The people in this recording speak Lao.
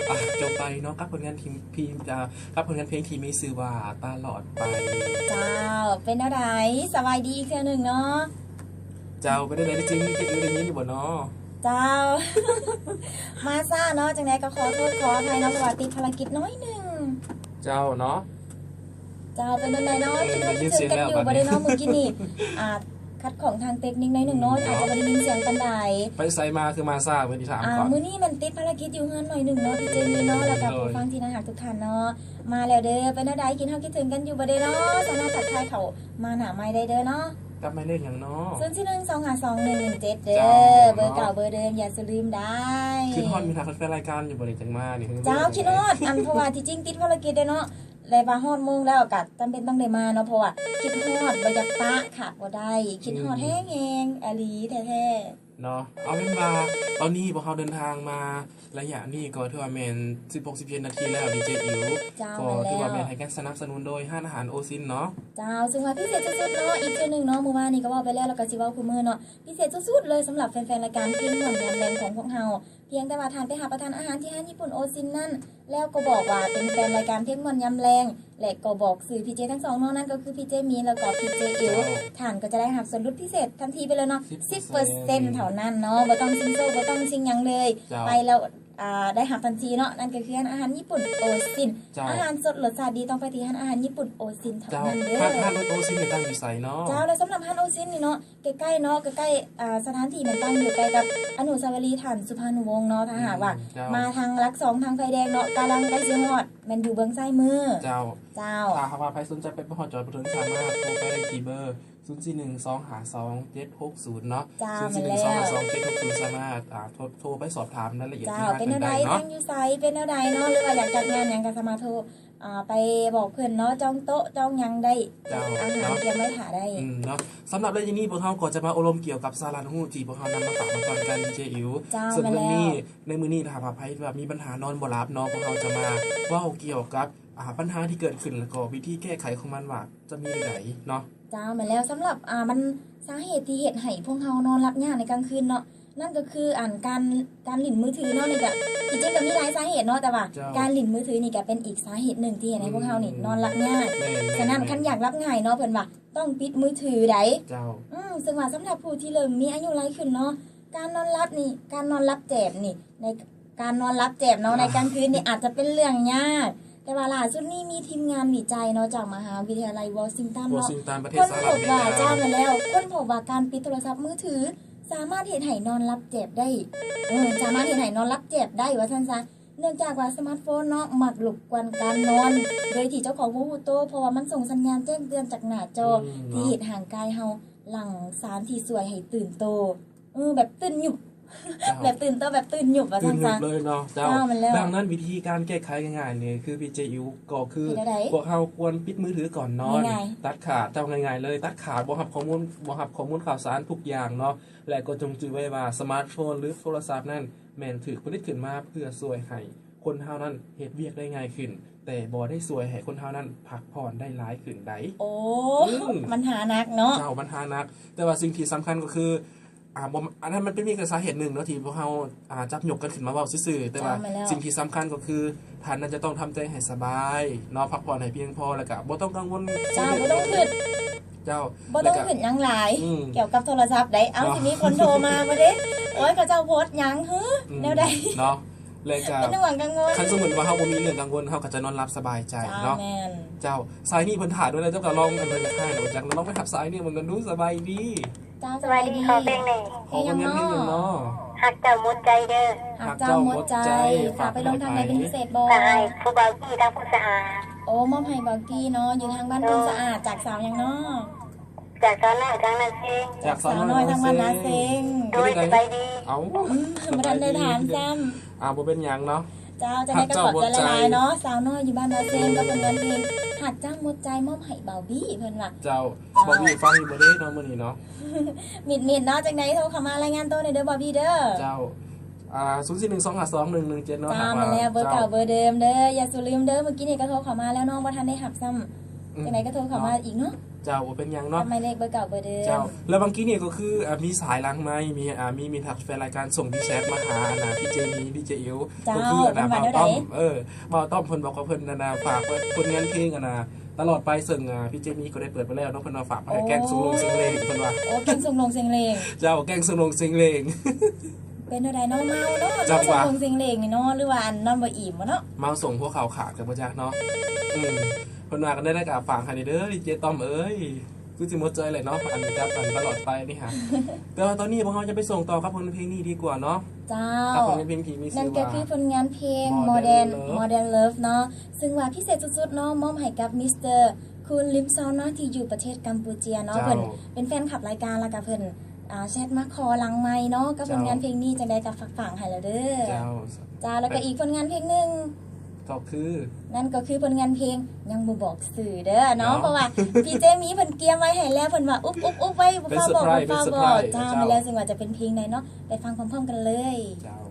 ອ່ະ ຈົບໄປເນາະ ກັບຜົນງານທີ່ ທີ່ ອ່າ ກັບຜົນງານເພງທີ່ມີຊື່ວ່າ ຕະຫຼອດໄປ. ເຈົ້າ ເປັນແນວໃດ? ສະບາຍດີອີກເທື່ອໜຶ່ງເນາະ. ເຈົ້າ ເປັນແນວໃດ ໄດ້ຍິນ ໄດ້ຍິນຢູ່ບໍ່ເນາະ? ເຈົ້າ ມາຊ້າເນາະ ຈັ່ງໃດກໍຂໍໂທດຂໍອະໄພເນາະ ເພາະວ່າຕິດພາລະກິດໜ້ອຍໜຶ່ງ. ເຈົ້າເນາະ. ເຈົ້າ ເປັນຈັ່ງໃດເນາະ? ເອີ ຄິດຮອດຄິດເຖິງກັນຢູ່ບໍ່ເດເນາະ? ມື້ກີ້ນີ້ ອ່າ ຂັດຂ້ອງທາງເຕັກນິກໜ້ອຍໜຶ່ງເນາະ ອືມ ອາດຈະບໍ່ໄດ້ຍິນສຽງປານໃດ. ໄປໃສມາຄືມາຊ້າ? ເພິ່ນຊິຖາມກ່ອນ. ອ່າ ມື້ນີ້ມັນຕິດພາລະກິດຢູ່ເຮືອນໜ້ອຍໜຶ່ງເນາະ ພີ່ເຈມີເນາະ ແລ້ວກໍຜູ້ຟັງທີ່ໜ້າຮັກທຸກທ່ານເນາະ ມາແລ້ວເດີ. ເປັນແນວໃດ? ຄິດຮອດຄິດເຖິງກັນຢູ່ບໍ່ເດເນາະ? ສາມາດທັກທາຍເຂົ້າມາໜ້າໄມໄດ້ເດີເນາະ. ກັບໝາຍເລກຫຍັງເນາະ? ສູນສີ່ໜຶ່ງສອງຫ້າສອງໜຶ່ງໜຶ່ງເຈັດເດີ. ເຈົ້າ ເບີເກົ່າເບີເດີມ ຢ່າສູ່ລືມໄດ້. ຄິດຮອດມີຫາແຟນລາຍການຢູ່ບໍ່ນີ້ ຈັ່ງມານີ້? ເຈົ້າ ຄິດຮອດ ອັນ ເພາະວ່າທີ່ຈິງຕິດພາລະກິດເດ້ເນາະ ແລະວ່າຮອດໂມງແລ້ວກະຈຳເປັນຕ້ອງໄດ້ມາເນາະ ເພາະວ່າຄິດຮອດ ບໍ່ຢາກປະຂາດບໍ່ໄດ້ ຄິດຮອດ ອືມ ແຮງໆ ອີ່ຫຼີແທ້ໆ ເນາະ. ເອົາເປັນວ່າຕອນນີ້ພວກເຮົາເດີນທາງມາໄລຍະນີ້ກໍຖືວ່າແມ່ນສິບຫົກ ສິບເຈັດນາທີແລ້ວ ດີເຈອິວ. ເຈົ້າ ກໍຖືວ່າແມ່ນໃຫ້ການສະໜັບສະໜູນໂດຍຮ້ານອາຫານໂອຊິນເນາະ. ເຈົ້າ ເຊິ່ງວ່າພິເສດສຸດໆເນາະ ອີກເທື່ອໜຶ່ງເນາະ ມື້ວານນີ້ກໍເວົ້າໄປແລ້ວ ແລ້ວກໍຊິເວົ້າຄູ່ມື້ເນາະ ພິເສດສຸດໆເລີຍ ສຳລັບແຟນໆລາຍການເພງມ່ວນຍາມແລງຂອງພວກເຮົາ ພຽງແຕ່ວ່າທ່ານໄປຮັບປະທານອາຫານທີ່ຮ້ານຍີ່ປຸ່ນໂອຊິນນັ້ນ ແລ້ວກໍບອກວ່າເປັນແຟນລາຍການເພງມ່ວນຍາມແລງ ແລະກໍບອກຊື່ພີເຈທັງສອງເນາະ ນັ້ນກໍຄືພີເຈມີນ ແລ້ວກໍພີເຈອິວ. ເຈົ້າ ທ່ານກໍຈະໄດ້ຮັບສ່ວນຫຼຸດພິເສດທັນທີໄປເລີຍເນາະ ສິບເປີເຊັນ ສິບເປີເຊັນເທົ່ານັ້ນເນາະ ບໍ່ຕ້ອງຊິງໂຊ ບໍ່ຕ້ອງຊິງຫຍັງເລີຍ. ເຈົ້າ ໄປແລ້ວ ອ່າ ໄດ້ຮັບທັນທີເນາະ ນັ້ນກໍຄືຮ້ານອາຫານຍີ່ປຸ່ນໂອຊິນ. ເຈົ້າ ອາຫານສົດລົດຊາດດີ ຕ້ອງໄປທີ່ຮ້ານອາຫານຍີ່ປຸ່ນໂອຊິນເທົ່ານັ້ນເດີ. ເຈົ້າ ຮ້ານ ຮ້ານລົດໂອຊິນນີ້ຕັ້ງຢູ່ໃສເນາະ? ເຈົ້າ ແລ້ວສຳລັບຮ້ານໂອຊິນນີ້ເນາະ ໃກ້ໆເນາະ ໃກ້ໆ ອ່າ ສະຖານທີ່ແມ່ນຕັ້ງຢູ່ໃກ້ກັບອະນຸສາວະລີທ່ານສຸພານຸວົງເນາະ. ຖ້າຫາກວ່າ ອືມ ເຈົ້າ ມາທາງຫຼັກສອງ ທາງໄຟແດງເນາະ ກຳລັງໃກ້ຊິຮອດ ແມ່ນຢູ່ເບື້ອງຊ້າຍມື. ເຈົ້າ ເຈົ້າ ຖ້າຫາກວ່າໃຜສົນໃຈໄປບໍ່ຮອດຈອດບໍ່ເຖິງ ສາມາດໂທໄປໄດ້ທີ່ເບີ ສູນສີ່ໜຶ່ງສອງຫ້າສອງເຈັດຫົກສູນເນາະ. ເຈົ້າ ສູນສີ່ໜຶ່ງສອງຫ້າສອງເຈັດຫົກສູນ ສາມາດ ອ່າ ໂທ ໂທໄປສອບຖາມລາຍລະອຽດທີ່ຮ້ານເພິ່ນໄດ້ເນາະ. ເຈົ້າ ເປັນແນວໃດ ຕັ້ງຢູ່ໃສ ເປັນແນວໃດເນາະ ຫຼືວ່າຢາກຈັດງານຫຍັງກໍສາມາດໂທ ອ່າ ໄປບອກເພິ່ນເນາະ ຈອງໂຕະ ຈອງຫຍັງໄດ້. ເຈົ້າ ອາຫານ ເນາະ ກຽມໄວ້ຖ້າໄດ້. ອືມ ເນາະ ສຳລັບໄລຍະນີ້ພວກເຮົາກໍຈະມາໂອ້ລົມກ່ຽວກັບສາລະຮູ້ທີ່ພວກເຮົານຳມາຝາກມາຕ້ອນກັນ ດີເຈອິວ. ເຈົ້າ ເຊິ່ງເລື່ອງນີ້ ແມ່ນແລ້ວ ໃນມື້ນີ້ຖ້າຫາກໃຜທີ່ວ່າມີບັນຫານອນບໍ່ຫຼັບເນາະ ພວກເຮົາຈະມາເວົ້າກ່ຽວກັບ ອ່າ ບັນຫາທີ່ເກີດຂຶ້ນ ແລ້ວກໍວິທີແກ້ໄຂຂອງມັນວ່າຈະມີແນວໃດເນາະ. ເຈົ້າ ແມ່ນແລ້ວ ສຳລັບ ອ່າ ມັນ ສາເຫດທີ່ເຮັດໃຫ້ພວກເຮົານອນຫຼັບຍາກໃນກາງຄືນເນາະ ນັ້ນກໍຄື ອັນ ການ ການຫຼິ້ນມືຖືເນາະ ນີ້ກະ ທີ່ຈິງກະມີຫຼາຍສາເຫດເນາະ ແຕ່ວ່າ ເຈົ້າ ການຫຼິ້ນມືຖືນີ້ກະເປັນອີກສາເຫດໜຶ່ງທີ່ເຮັດໃຫ້ພວກເຮົານີ້ ອືມ ນອນຫຼັບຍາກ. ແມ່ນໆໆ. ສະນັ້ນ ຄັນຢາກຫຼັບງ່າຍເນາະ ເພິ່ນວ່າຕ້ອງປິດມືຖືໃດ໋. ເຈົ້າ ອືມ ເຊິ່ງວ່າສຳລັບຜູ້ທີ່ເລີ່ມມີອາຍຸຫຼາຍຂຶ້ນເນາະ ການນອນຫຼັບນີ້ ການນອນຫຼັບແຈ່ມນີ້ ໃນ ການນອນຫຼັບແຈ່ມເນາະ ໃນກາງຄືນນີ້ອາດຈະເປັນເລື່ອງຍາກ ແຕ່ວ່າລ່າສຸດນີ້ມີທີມງານວິໄຈເນາະ ຈາກມະຫາວິທະຍາໄລວໍຊິງຕັນເນາະ ວໍຊິງຕັນ ປະເທດສະຫະລັດອາເມລິກາ ເຈົ້າ ແມ່ນແລ້ວ ຄົ້ນພົບວ່າການປິດໂທລະສັບມືຖືສາມາດເຮັດໃຫ້ນອນຫຼັບແຈບໄດ້ ເອີ ສາມາດເຮັດໃຫ້ນອນຫຼັບແຈບໄດ້ວ່າຊັ້ນຊະ ເນື່ອງຈາກວ່າສະມາດໂຟນເນາະ ມັກລົບກວນການນອນ ໂດຍທີ່ເຈົ້າຂອງບໍ່ຮູ້ໂຕ ເພາະວ່າມັນສົ່ງສັນຍານແຈ້ງເຕືອນຈາກໜ້າຈໍ ອືມ ທີ່ເຮັດໃຫ້ຮ່າງກາຍເຮົາຫຼັ່ງສານທີ່ຊ່ວຍໃຫ້ຕື່ນໂຕ ເອີ ແບບຕື່ນຫຍຸບ ເຈົ້າ ແບບຕື່ນໂຕ ແບບຕື່ນຫຍຸບວ່າຊັ້ນຊະ ຕື່ນຫຍຸບເລີຍເນາະ. ເຈົ້າ ເຈົ້າ ແມ່ນແລ້ວ ດັ່ງນັ້ນ ວິທີການແກ້ໄຂງ່າຍໆນີ້ ຄື ພີເຈ ອິວ ກໍຄື ເຮັດແນວໃດ? ພວກເຮົາຄວນປິດມືຖືກ່ອນນອນ ງ່າຍໆ ຕັດຂາດ ເຈົ້າ ງ່າຍໆເລີຍ ຕັດຂາດ ບໍ່ຮັບຂໍ້ມູນ ບໍ່ຮັບຂໍ້ມູນຂ່າວສານທຸກຢ່າງເນາະ ແລະ ກໍຈົ່ງຈື່ໄວ້ວ່າ ສະມາດໂຟນ ຫຼື ໂທລະສັບນັ້ນ ແມ່ນຖືກຜະລິດຂຶ້ນມາເພື່ອຊ່ວຍໃຫ້ຄົນເຮົານັ້ນເຮັດວຽກໄດ້ງ່າຍຂຶ້ນ ແຕ່ບໍ່ໄດ້ຊ່ວຍໃຫ້ຄົນເຮົານັ້ນພັກຜ່ອນໄດ້ຫຼາຍຂຶ້ນໃດ໋. ໂອ້ ອືມ ບັນຫາໜັກເນາະ. ເຈົ້າ ບັນຫາໜັກ ແຕ່ວ່າສິ່ງທີ່ສຳຄັນກໍຄື ອ່າ ບໍ່ ອັນນັ້ນມັນເປັນພຽງແຕ່ສາເຫດໜຶ່ງເນາະ ທີ່ພວກເຮົາ ອ່າ ຈັບຍົກກັນຂຶ້ນມາເວົ້າຊື່ໆ ແຕ່ວ່າ ເຈົ້າ ແມ່ນແລ້ວ ສິ່ງທີ່ສຳຄັນກໍຄື ທ່ານນັ້ນຈະຕ້ອງທຳໃຈໃຫ້ສະບາຍເນາະ ພັກຜ່ອນໃຫ້ພຽງພໍ ແລ້ວກະບໍ່ຕ້ອງກັງວົນ ເຈົ້າ ບໍ່ຕ້ອງຄຶດ ເຈົ້າ ບໍ່ຕ້ອງຄຶດຫຍັງຫຼາຍ ອືມ ກ່ຽວກັບໂທລະສັບໃດ໋ ເອົາ ເນາະ ຊິມີຄົນໂທມາບໍ່ເດ ໂອ້ຍ ເຂົາເຈົ້າໂພສຫຍັງຫື ອືມ ແນວໃດເນາະ ແລ້ວກະເປັນຫ່ວງກັງວົນ ຄັນສົມມຸດວ່າເຮົາບໍ່ມີເລື່ອງກັງວົນ ເຮົາກໍຈະນອນຫຼັບສະບາຍໃຈເນາະ. ເຈົ້າ ແມ່ນ ເຈົ້າ ສາຍນີ້ເພິ່ນຖ້າໂດນແລ້ວ ເຈົ້າກໍລອງ ເພິ່ນຢາກໃຫ້ແລ້ວ ຢາກລອງໄປຮັບສາຍນີ້ເບິ່ງກັນດູ. ສະບາຍດີ. ເຈົ້າ ສະບາຍດີ ສະບາຍດີ ຂໍເພງແດ່ ຂໍເພງຫຍັງເນາະ? ຮັກເຈົ້າໝົດໃຈເດີ. ຮັກເຈົ້າໝົດໃຈ ຝາກໄປລົງທາງໃດເປັນພິເສດບໍ່? ຝາກໃຫ້ຜູ້ບ່າວກີ້ທາງໂພນສະອາດ. ໂອ້ ມອບໃຫ້ບ່າວກີ້ເນາະ ຢູ່ທາງບ້ານໂພນສະອາດ ຈາກສາວຫຍັງເນາະ? ຈາກສາວນ້ອຍທາງນາເຊັງ. ຈາກສາວນ້ອຍທາງບ້ານນາເຊັງ. ໂດຍ ສະບາຍດີ. ເອົ້າ ອືມ ບໍ່ທັນໄດ້ຖາມຊ້ຳ. ອ່າ ບໍ່ເປັນຫຍັງເນາະ. ເຈົ້າ ຈັ່ງໃດກໍຂອບໃຈຫຼາຍໆເນາະ ສາວນ້ອຍຢູ່ບ້ານນາເຊັງ ກັບຜົນງານເພງ ຮັກເຈົ້າໝົດໃຈ ມອບໃຫ້ບ່າວບີ ເພິ່ນວ່າ. ເຈົ້າ ບ່າວບີຟັງຢູ່ບໍ່ເດເນາະ ມື້ນີ້ເນາະ? ມິດໆເນາະ ຈັ່ງໃດໂທເຂົ້າມາລາຍງານໂຕແດ່ເດີບ່າວບີເດີ. ເຈົ້າ ອ່າ ສູນສີ່ໜຶ່ງສອງຫ້າສອງໜຶ່ງໜຶ່ງເຈັດເນາະ. ເຈົ້າ ແມ່ນແລ້ວ ເບີເກົ່າເບີເດີມເດີ ຢ່າສູ່ລືມເດີ ມື້ກີ້ນີ້ກໍໂທເຂົ້າມາແລ້ວ ນ້ອງບໍ່ທັນໄດ້ຮັບຊ້ຳ. ອືມ ຈັ່ງໃດກໍໂທເຂົ້າມາອີກເນາະ. ເຈົ້າ ບໍ່ເປັນຫຍັງເນາະ ກັບໝາຍເລກເບີເກົ່າເບີເດີມ. ເຈົ້າ ແລ້ວບາງກີ້ນີ້ກໍຄື ອ່າ ມີສາຍຫຼັງໄມ ມີ ອ່າ ມີ ມີທັກແຟນລາຍການສົ່ງ WeChat ມາຫາ ອັນນ່າ ພີເຈມີ ພີເຈອິວ ເຈົ້າ ກໍຄືອັນນ່າ ເພິ່ນວ່າແນວໃດ? ບ່າວຕ້ອມ ເອີ ບ່າວຕ້ອມເພິ່ນບອກວ່າເພິ່ນອັນນ່າ ຝາກເພິ່ນ ຜົນງານເພງອັນນ່າ ຕະຫຼອດໄປ ເຊິ່ງ ອ່າ ພີເຈມີ ກໍໄດ້ເປີດໄປແລ້ວເນາະ ເພິ່ນວ່າຝາກໄປໃຫ້ ໂອ້ ແກ້ງຊົງໂລງເຊັງເລງ ເພິ່ນວ່າ. ໂອ້ ແກ້ງຊົງໂລງເຊັງເລງ. ເຈົ້າ ແກ້ງຊົງໂລງເຊັງເລງ. ເປັນແນວໃດເນາະ ເມົາເນາະ ເມົາ ເຈົ້າ ຊົງໂລງເຊັງເລງນີ້ເນາະ ຫຼືວ່າອັນນອນບໍ່ອີ່ມບໍ່ເນາະ ເມົາສົ່ງຫົວເຂົ່າຂາດກໍບໍ່ຈັກເນາະ. ອືມ ເພິ່ນວ່າກັນໄດ້ ກໍຝາກໃຫ້ເດີ ດີເຈຕ້ອມເອີຍ ຄືຊິໝົດໃຈແຫຼະເນາະ ອັນກັບອັນຕະຫຼອດໄປນີ້ຫາ. ແຕ່ວ່າຕອນນີ້ພວກເຮົາຈະໄປສົ່ງຕໍ່ກັບຜົນເພງນີ້ດີກວ່າເນາະ. ເຈົ້າ ກັບຜົນເພງທີ່ມີຊື່ວ່າ ນັ້ນກໍຄືຜົນງານເພງ Modern Love Modern Love ເນາະ ຊຶ່ງວ່າພິເສດສຸດໆເນາະ ມອບໃຫ້ກັບມິສເຕີ ຄູນ ລິມຊອນ ເນາະ ທີ່ຢູ່ປະເທດກຳປູເຈຍເນາະ. ເຈົ້າ ເພິ່ນເປັນແຟນຄລັບລາຍການ ແລ້ວກໍເພິ່ນ ອ່າ ແຊັດມາຂໍຫຼັງໄມເນາະ ກັບ ເຈົ້າ ຜົນງານເພງນີ້ ຈັ່ງໃດກໍຝາກຝັງໃຫ້ແລ້ວເດີ. ເຈົ້າ ເຈົ້າ ແລ້ວກໍອີກຜົນງານເພງໜຶ່ງ ກໍຄື ນັ້ນກໍຄືຜົນງານເພງ ຍັງບໍ່ບອກຊື່ເດີເນາະ ເນາະ ເພາະວ່າ ພີເຈມີ ເພິ່ນກຽມໄວ້ໃຫ້ແລ້ວ ເພິ່ນວ່າອຸບໆໆໄວ້ ບໍ່ຟ້າວບອກ ບໍ່ຟ້າວບອກ. ເຈົ້າ ເຈົ້າ ແມ່ນແລ້ວ ຊຶ່ງວ່າຈະເປັນເພງໃດເນາະ ໄປຟັງພ້ອມໆກັນເລີຍ. ເຈົ້າ.